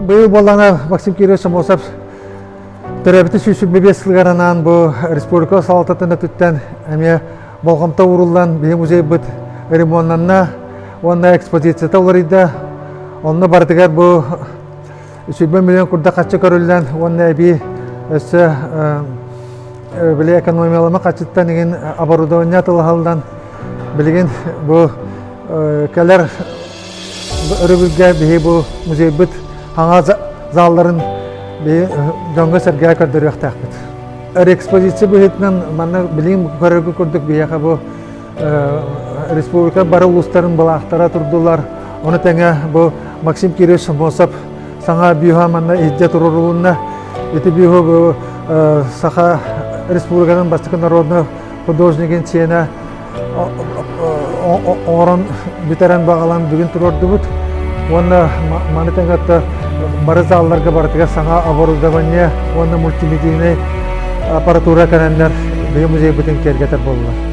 Быйыл буоллаҕына Максим Кириллович Самосов төрөөбүтэ 125 сылыгар анаан бу республика салалтатын өттүттэн эмиэ болҕомто ууруллан биһи музейбыт ремоннанна уонна экспозицията уларыйда. Онно барытыгар бу 20 миллион курдук харчы көрүллэн уонна эбии өссө били экономиялама харчыттан игин оборудование атылаһыллан билигин бу кэлэр өрөбүлгэ биһи бу музейбыт хаҥа залларын биһи дьоҥҥо-сэргэҕэ көрдөрүөхтээхпит. Экспозиция быһыытынан манна билигин көрөргө курдук биһиэхэ бу республика бары улуустарын былаахтара турдулар. Ону тэҥэ бу Максим Кириллович Самосов саҥа бюһа манна иһдьэ туруорулунна. Ити бюһу бу Саха Республикатын бастакы народный художнигын сиэнэ оҥорон бүтэрэн баҕалан бүгүн туруордубут. Уонна маны тэҥэ бары залларга барытыгар саҥа оборудование уонна мультимедийнай аппаратура кэлэннэр биһи музейбытын киэргэтэр буоллулар.